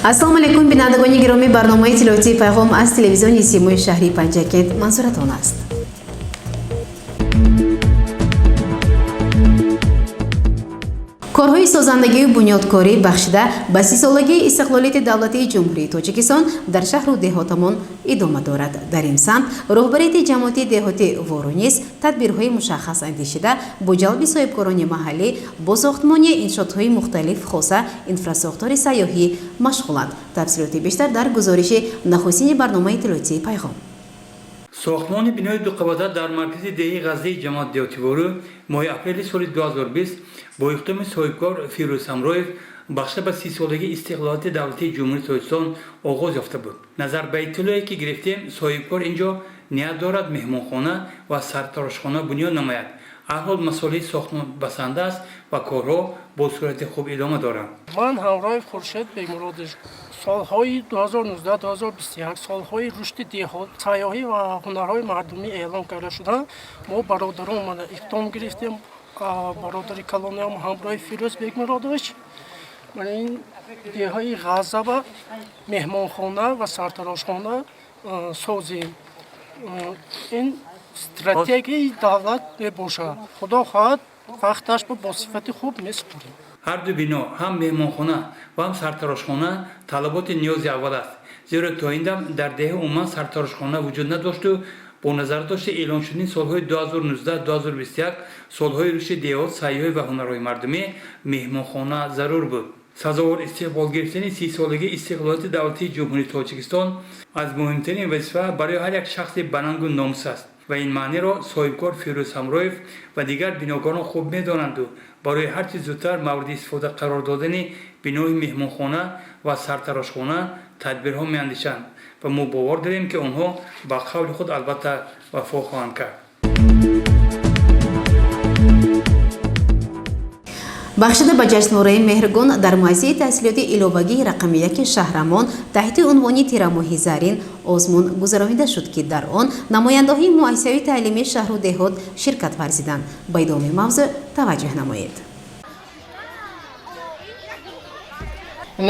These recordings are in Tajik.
Ассалому алайкум, бинандагони гиромӣ. Барномаи иттилоотии «Пайғом» аз телевизиони Симои шаҳри Панҷакент манзуратон аст. Корҳои созандагию бунёдкорӣ, бахшида ба 30-солагии истиқлолияти давлатии Ҷумҳурии Тоҷикистон, дар шаҳру деҳотамон идома дорад. Дар ин самт роҳбарияти ҷамоати деҳоти Вору низ тадбирҳои мушаххас андешида, бо ҷалби соҳибкорони маҳаллӣ бо сохтмони иншоотҳои мухталиф, хоса инфрасохтори сайёҳӣ машғуланд. Тафсилоти бештар дар гузориши нахустини барномаи иттилоотии «Пайғом». Сохтмони бинои дуқабата дар маркази деҳи Ғаззаи ҷамоат деҳоти Вору моҳи апрели соли 2020 бо иқдоми соҳибкор Фирӯз Ҳамроев, бахшида ба 30-солагии истиқлолияти давлатии Ҷумҳурии Тоҷикистон оғоз ёфта буд. Назар ба иттилое, ки гирифтем, соҳибкор ин ҷо ният дорад меҳмонхона ва сартарошхона бунёд намояд. Ҳарҳол, масолеҳи сохтмон басанда аст ва корҳо бо суръати хуб идома доранд. Ман Ҳамроҳи Хуршед Бегмуродович. Солҳои 2019-2021 солҳои рушди деҳот, сайёҳӣ ва ҳунарҳои мардумӣ эълон карда шуданд. Мо бародарон мана иқдом гирифтем, бародари калониам ҳамроҳи Фирӯз Бегмуродович, мана ин деҳаи Ғаззаба меҳмонхона ва сартарошхона созем. Ин стратегияи давлат мебошад. Худо хоҳад, вақташ бо сифати хуб месупорем. Ҳар ду бино, ҳам меҳмонхона ва ҳам сартарошхона, талаботи ниёзи аввал аст, зеро то ин дам дар деҳа умуман сартарошхона вуҷуд надошту бо назардошти эълон шудани солҳои 2019-2021 солҳои рушди деҳот, сайёҳӣ ва ҳунарҳои мардумӣ меҳмонхона зарур буд. Сазовор истиқбол гирифтани 30-солагии истиқлолияти давлатии Ҷумҳурии Тоҷикистон аз муҳимтарин вазифа барои ҳар як шахси банангу номус аст ва ин маъниро соҳибкор Фирӯз Ҳамроев ва дигар бинокорон хуб медонанду барои ҳарчи зудтар мавриди истифода қарор додани бинои меҳмонхона ва сартарошхона тадбирҳо меандешанд ва мо бовар дорем, ки онҳо ба қавли худ албатта вафо хоҳанд кард. Бахшида ба ҷашнвораи Меҳргон дар муассисаи таҳсилоти иловагии рақами яки шаҳрамон таҳти унвони «Тирамоҳи зарин» озмун гузаронида шуд, ки дар он намояндаҳои муассисаҳои таълимии шаҳру деҳот ширкат варзиданд. Ба идомаи мавзӯъ таваҷҷӯҳ намоед.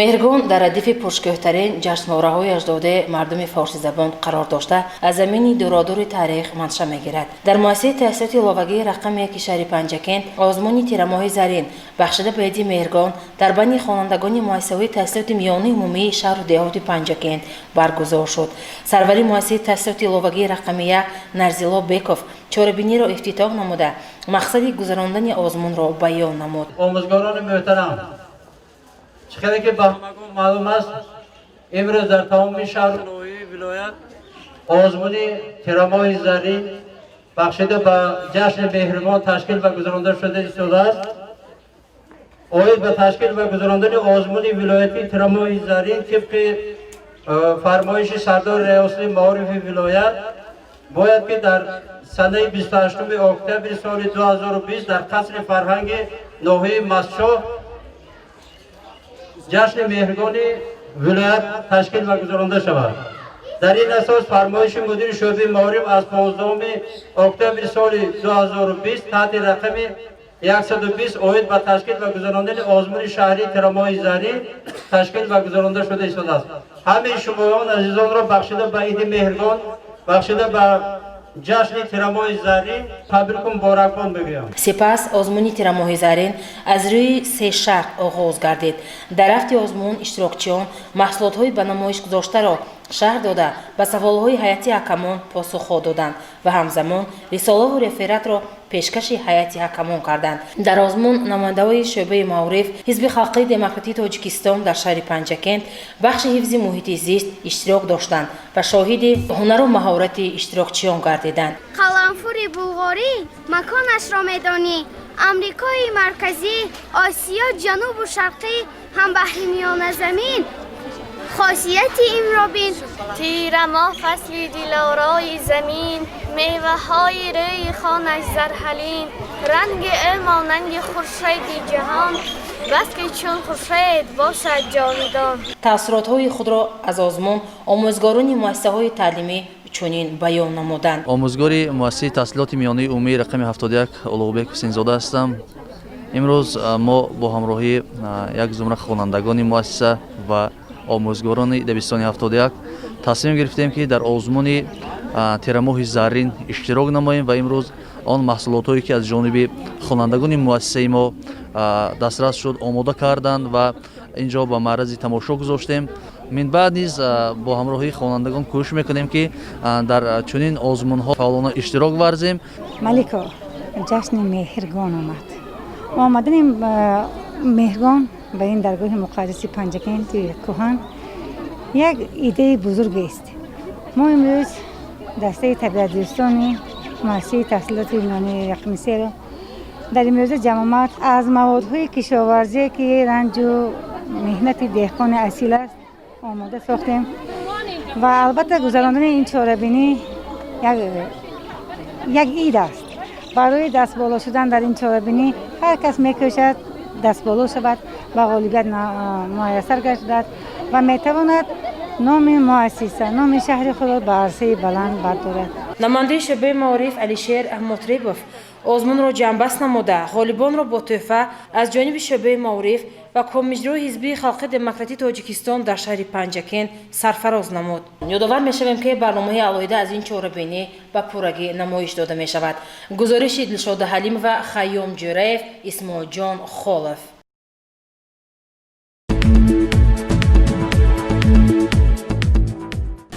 Меҳргон дар радифи пуршукӯҳтарин ҷашнвораҳои аҷдодии мардуми форсизабон қарор дошта, аз замини дуродури таърих манша мегирад. Дар муассисаи таҳсилоти иловагии рақами яки шаҳри Панҷакент озмуни «Тирамоҳи зарин», бахшида ба иди Меҳргон, дар байни хонандагони муассисаҳои таҳсилоти миёнаи умумии шаҳру деҳоти Панҷакент баргузор шуд. Сарвари муассисаи таҳсилоти иловагии рақами як Нарзило Беков чорабиниро ифтитоҳ намуда, мақсади гузарондани озмунро баён намуд. Омӯзгорони муҳтарам, чӣ хеле ки ба ҳамагон маълум аст, имрӯз дар тамоми шаҳру ноҳияи вилоят озмуни «Тирамоҳи зарин», бахшида ба ҷашни Меҳргон, ташкил ва гузаронда шуда истодааст. Оид ба ташкил ва гузарондани озмуни вилоятии «Тирамоҳи зарин» тибқи фармоиши сардори риёсати маорифи вилоят бояд ки дар санаи 28 октябри соли 2020 дар қасри фарҳанги ноҳияи Мастчоҳ ҷашни Меҳргони вилоят ташкил ва гузаронда шавад. Дар ин асос фармоиши мудири шӯъбаи маориф аз 15 октябри соли 2020 таҳти рақами 120 оид ба ташкил ва гузарондани озмуни шаҳрии «Тирамоҳи зарин» ташкил ва гузаронда шуда истодааст. Ҳамаи шумоён азизонро бахшида ба иди Меҳргон, бахшида ба ҷашни Тирамоҳи зарин табрику муборакбод мегӯям. Сипас озмуни «Тирамоҳи зарин» аз рӯи се шарт оғоз гардид. Дар рафти озмун иштирокчиён маҳсулотҳои ба намоиш гузоштаро шарҳ дода, ба саволҳои ҳайати ҳакамон посухҳо доданд ва ҳамзамон рисолаву рефератро пешкаши ҳайати ҳакамон карданд. Дар озмун намояндаҳои шӯъбаи маориф, Ҳизби халқии демократии Тоҷикистон дар шаҳри Панҷакент, бахши ҳифзи муҳити зист иштирок доштанд ва шоҳиди ҳунару маҳорати иштирокчиён гардиданд. Қаламфури булғорӣ маконашро медонӣ, Амрикои Марказӣ, Осиё, Ҷанубу Шарқӣ, ҳам баҳри Миёназамин хосияти инро бин. Тирамоҳ фасли дилорои замин, меваҳои рӯи хонаш зарҳалин. Ранги ӯ монанди хуршеди ҷаҳон, баски чун хуршед бошад ҷовидон. Таассуротҳои худро аз озмун омӯзгорони муассисаҳои таълимӣ чунин баён намуданд. Омӯзгори муассисаи таҳсилоти миёнаи умумии рақами 71 Улуғбек Ҳусейнзода ҳастам. Имрӯз мо бо ҳамроҳии як зумра хонандагони муассиса ва омӯзгорони дабистони 71 тасмим гирифтем, ки дар озмуни Тирамоҳи заррин иштирок намоем ва имрӯз он маҳсулотҳое, ки аз ҷониби хонандагони муассисаи мо дастрас шуд, омода карданд ва ин ҷо ба маърази тамошо гузоштем. Минбаъд низ бо ҳамроҳии хонандагон кӯшиш мекунем, ки дар чунин озмунҳо фаъолона иштирок варзем. Малико, ҷашни Меҳргон омад. Омадани Меҳргон ба ин даргоҳи муқаддаси Панҷакенти кӯҳан як идеяи бузургест. Мо имрӯз дастаи табиатдӯстони муассисаи таҳсилоти миёнаи рақами серо дар имрӯза ҷамъомад аз маводҳои кишоварзие, ки ранҷу меҳнати деҳқони асил аст, омода сохтем ва албатта гузарондани ин чорабинӣ як ид аст. Барои дастболо шудан дар ин чорабинӣ ҳар кас мекӯшад дастболо шавад, ба ғолибият муяссар гардад ва метавонад номи муассиса, номи шаҳри худро ба арсаи баланд бардорад. Намояндаи шӯъбаи маориф Алишер Мутрибов озмунро ҷамъбаст намуда, ғолибонро бо тӯҳфа аз ҷониби шӯъбаи маориф ва Комиҷрои Ҳизбии Халқи Демократии Тоҷикистон дар шаҳри Панҷакент сарфароз намуд. Ёдовар мешавем, ки барномаҳои алоҳида аз ин чорабинӣ ба пуррагӣ намоиш дода мешавад. Гузориши Дилшода Ҳалимова, Хайём Ҷӯраев, Исмоилҷон Холов.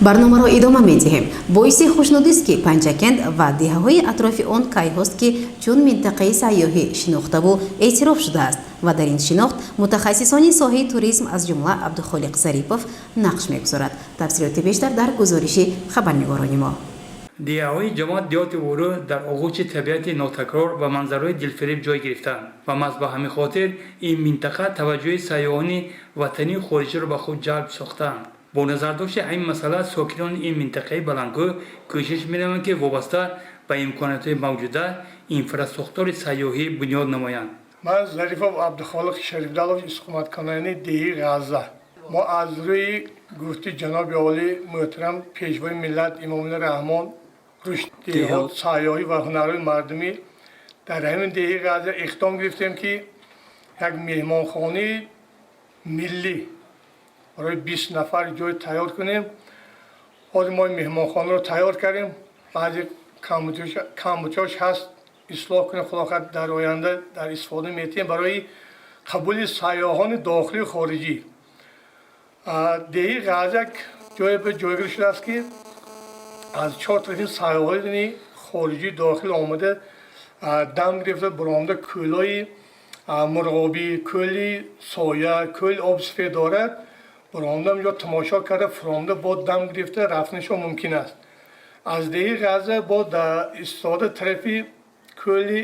Барномаро идома медиҳем. Боиси хушнудист, ки Панҷакент ва деҳаҳои атрофи он кайҳост, ки чун минтақаи сайёҳӣ шинохтаву эътироф шудааст ва дар ин шинохт мутахассисони соҳаи туризм, аз ҷумла Абдухолиқ Зарипов, нақш мегузорад. Тафсилоти бештар дар гузориши хабарнигорони мо. Деҳаҳои ҷамоат деҳоти Ворӯ дар оғӯши табиати нотакрор ва манзараҳои дилфиреб ҷой гирифтаанд ва маҳз ба ҳамин хотир ин минтақа таваҷҷӯҳи сайёҳони ватанию хориҷиро ба худ ҷалб сохтаанд. Бо назардошти ҳамин масъала сокинони ин минтақаи баландкӯҳ кӯшиш менамоянд, ки вобаста ба имкониятҳои мавҷуда инфрасохтори сайёҳӣ бунёд намоянд. Ман Зарифов Абдухолиқ Шарифдалов, истиқоматкунандаи деҳи Ғазза. Мо аз рӯи гуфти ҷаноби олӣ муҳтарам Пешвои миллат Эмомалӣ Раҳмон, рушди деҳот, сайёҳӣ ва ҳунарҳои мардумӣ, дар ҳамин деҳи Ғазза иқдом гирифтем, ки як меҳмонхонаи миллӣ барои 20 нафар ҷой тайёр кунем. Ҳозир мо меҳмонхонаро тайёр кардем, баъзе камбудиҳош ҳаст, ислоҳ кунем, худо хоҳад, дар оянда дар истифода метиҳем барои қабули сайёҳони дохилию хориҷӣ. Деҳи Ғазак ҷое ба ҷойгир шудааст, ки аз чор тарафи сайёҳони хориҷӣ дохил омада дам гирифта баромада, кӯлҳои Мурғобӣ, кӯли Соя, кӯли оби сафед дорад, баромада ё тамошо карда, фуромада бо дам гирифта рафтанашон мумкин аст. Аз деҳи Ғаза бо истода тарафи кӯли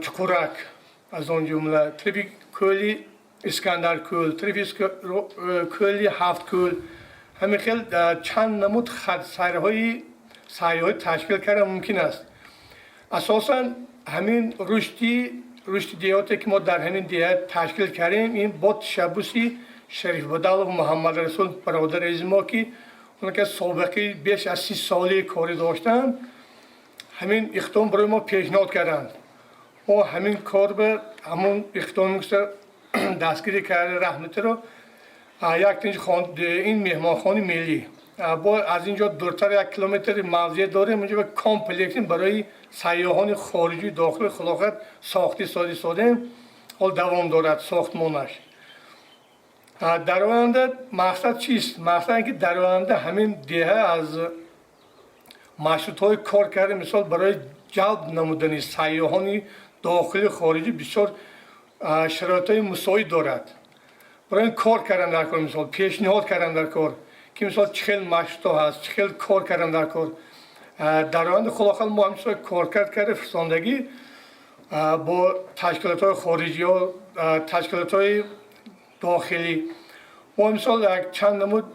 Чуқурак, аз он ҷумла тарафи кӯли Искандаркӯл, тарафи кӯли Ҳафткӯл, ҳамин хел чанд намуд хатсайрҳои сайёҳӣ ташкил карда мумкин аст. Асосан ҳамин рушди деҳоте, ки мо дар ҳамин деҳа ташкил кардем, ин бо ташаббуси Шарифбадалов Муҳаммадрасул, бародари азизи мо, ки он ки собиқаи беш аз 30 соли корӣ доштанд, ҳамин иқдом барои мо пешниҳод карданд. Мо ҳамин кор ба ҳамон иқдом дастгирӣ карда, раҳматиро як тинҷ ин меҳмонхонаи миллӣ бо аз ин ҷо дуртар як километри мавзеъ дорем, онҷо комплекси барои сайёҳони хориҷӣ дохили худо хоҳад сохти соди содем, ҳол давом дорад сохтмонаш. Дар оянда мақсад чист? Мақсад ин ки дар оянда ҳамин деҳа аз маршрутҳои кор карда, мисол барои ҷалб намудани сайёҳони дохили хориҷӣ бисёр шароитҳои мусоид дорад. Барои ин кор кардан дар кор, мисол пешниҳод кардан дар кор, ки мисол чӣ хел маршрутҳо ҳаст, чӣ хел кор кардан дар кор. Дар оянда худо хоҳад мо ҳамин коркард карда фирсондагӣ бо ташкилотҳои хориҷиё, ташкилотҳои дохилӣ. Мо мисол як чанд намуд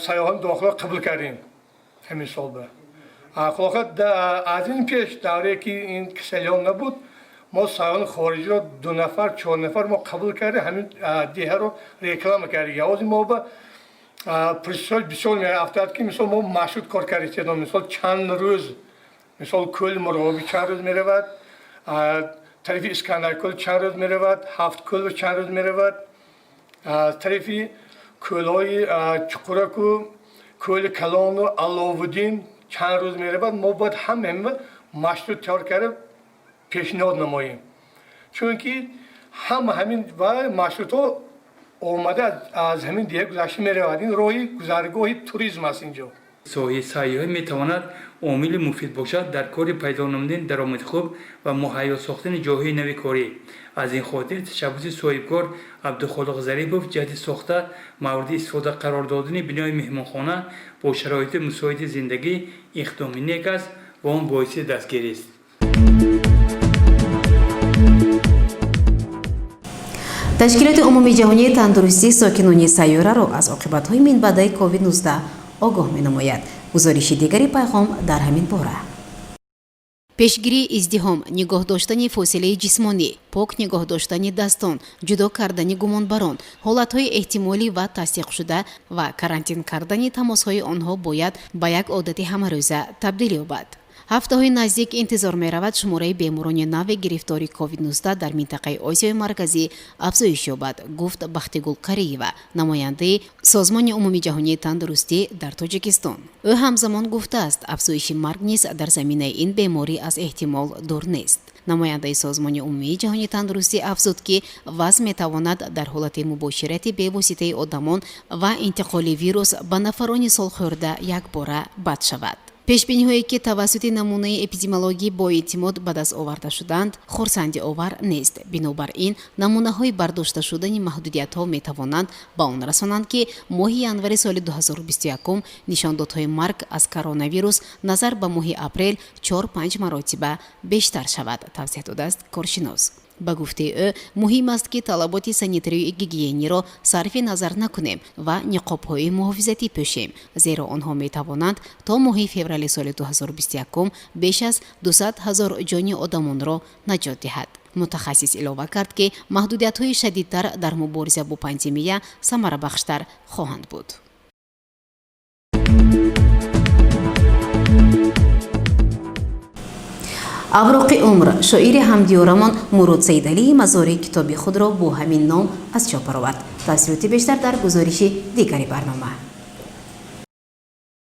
сайёҳони дохилиро қабул кардем ҳамин сол ба. Хулоса, аз ин пеш, даврае ки ин касалиҳо набуд, мо сайёҳони хориҷиро ду нафар, чор нафар мо қабул кардем, ҳамин деҳаро реклама кардем. Ҳозир мо ба пурсишҳои бисёр меафтад, ки мисол мо маршрут кор кардем, мисол чанд рӯз, мисол кӯли Мурғобӣ чанд рӯз меравад, тарафи Искандаркӯл чанд рӯз меравад, Ҳафткӯл чанд рӯз меравад, тарафи кӯлҳои Чуқураку, кӯли Калону Алловуддин чанд рӯз меравад. Мо бояд ҳама маршрут тайёр карда пешниҳод намоем, чунки ҳама ҳамин ва маршрутҳо омада аз ҳамин деҳа гузашта меравад. Ин роҳи гузаргоҳи туризм аст инҷо. Соҳаи сайёҳӣ метавонад омили муфид бошад дар кори пайдо намудани даромади хуб ва муҳайё сохтани ҷойҳои нави корӣ. Аз ин хотир ташаббуси соҳибкор Абдухолиқ Зарипов ҷиҳати сохта мавриди истифода қарор додани бинои меҳмонхона бо шароити мусоиди зиндагӣ иқдоми нек аст ва он боиси дастгирист. Ташкилоти Умумиҷаҳонии тандурустӣ сокинони сайёраро аз оқибатҳои минбаъдаи COVID-19 огоҳ менамояд. Гузориши дигари Пайғом дар ҳамин бора. Пешгирии издиҳом, нигоҳ доштани фосилаи ҷисмонӣ, пок нигоҳ доштани дастон, ҷудо кардани гумонбарон, ҳолатҳои эҳтимолӣ ва тасдиқшуда ва карантин кардани тамосҳои онҳо бояд ба як одати ҳамарӯза табдил ёбад. Ҳафтаҳои наздик интизор меравад, шумораи беморони нави гирифтори COVID-19 дар минтақаи Осиёи Марказӣ афзоиш ёбад, гуфт Бахтигул Кариева, намояндаи Созмони Умумиҷаҳонии тандурустӣ дар Тоҷикистон. Ӯ ҳамзамон гуфтааст, афзоиши марг низ дар заминаи ин беморӣ аз эҳтимол дур нест. Намояндаи Созмони Умумии ҷаҳонии тандурустӣ афзуд, ки вазъ метавонад дар ҳолати мубоширати бевоситаи одамон ва интиқоли вирус ба нафарони солхӯрда якбора бад шавад. Пешбиниҳое, ки тавассути намунаи эпидемиологӣ боэътимод ба даст оварда шуданд, хурсандиовар нест. Бинобар ин намунаҳои бардошта шудани маҳдудиятҳо метавонанд ба он расонанд, ки моҳи январи соли 2021 нишондодҳои марг аз коронавирус назар ба моҳи апрел 4-5 маротиба бештар шавад, тавзеҳ додааст коршинос. Ба гуфтаи ӯ, муҳим аст, ки талаботи санитарию гигиениро сарфи назар накунем ва ниқобҳои муҳофизатӣ пӯшем, зеро онҳо метавонанд то моҳи феврали соли 2021 беш аз 200 ҳазор ҷони одамонро наҷот диҳад. Мутахассис илова кард, ки маҳдудиятҳои шадидтар дар мубориза бо пандемия самарабахштар хоҳанд буд. Авроқи умр. Шоири ҳамдиёрамон Мурод Саидалии Мазорӣ китоби худро бо ҳамин ном аз чоп баровард. Тафсилоти бештар дар гузориши дигари барнома.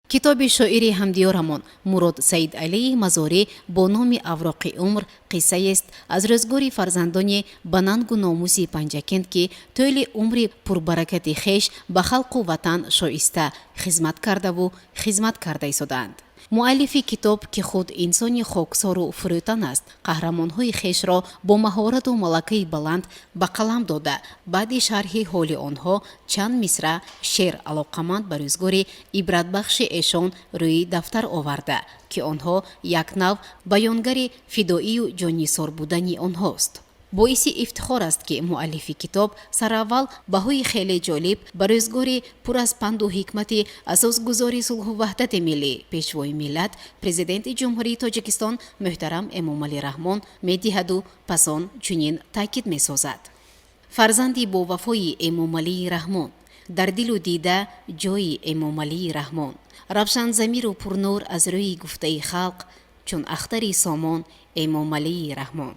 Китоби шоири ҳамдиёрамон Мурод Саидалии Мазорӣ бо номи Авроқи умр қиссаест аз рӯзгори фарзандони ба нангу номуси Панҷакент, ки тӯли умри пурбаракати хеш ба халқу ватан шоиста хизмат кардаву хизмат карда истодаанд. Муаллифи китоб, ки худ инсони хоксору фурӯтан аст, қаҳрамонҳои хешро бо маҳорату малакаи баланд ба қалам дода, баъди шарҳи ҳоли онҳо чанд мисра шеър алоқаманд ба рӯзгори ибратбахши эшон рӯи дафтар оварда, ки онҳо як нав баёнгари фидоию ҷоннисор будани онҳост. Боиси ифтихор аст, ки муаллифи китоб сараввал баҳои хеле ҷолиб ба рӯзгори пур аз панду ҳикмати асосгузори сулҳу ваҳдати миллӣ, Пешвои миллат, Президенти Ҷумҳурии Тоҷикистон муҳтарам Эмомалӣ Раҳмон медиҳаду пас он чунин таъкид месозад: Фарзанди бовафои Эмомалии Раҳмон, дар дилу дида ҷои Эмомалии Раҳмон, равшанзамиру пурнур, аз рӯи гуфтаи халқ чун ахтари сомон Эмомалии Раҳмон.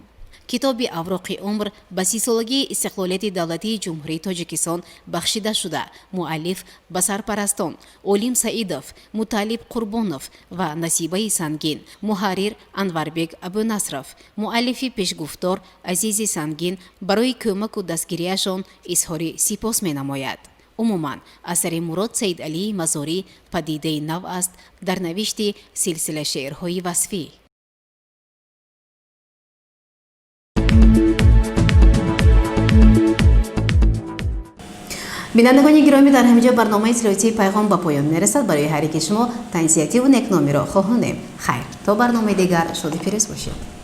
Китоби Авроқи умр ба 30-солагии истиқлолияти давлатии Ҷумҳурии Тоҷикистон бахшида шуда, муаллиф ба сарпарастон Олим Саидов, Муталиб Қурбонов ва Насибаи Сангин, муҳаррир Анварбек Абунасров, муаллифи пешгуфтор Азизи Сангин барои кӯмаку дастгириашон изҳори сипос менамояд. Умуман, асари Мурод Саидалии Мазорӣ падидаи нав аст дар навишти силсила шеърҳои васфӣ. Бинандагони гиромӣ, дар ҳамин ҷо барномаи иттилоотии Пайғом ба поён мерасад. Барои ҳар яки шумо тансиҳативу некномиро хоҳонем. Хайр, то барномаи дигар, шоду пирӯз бошед.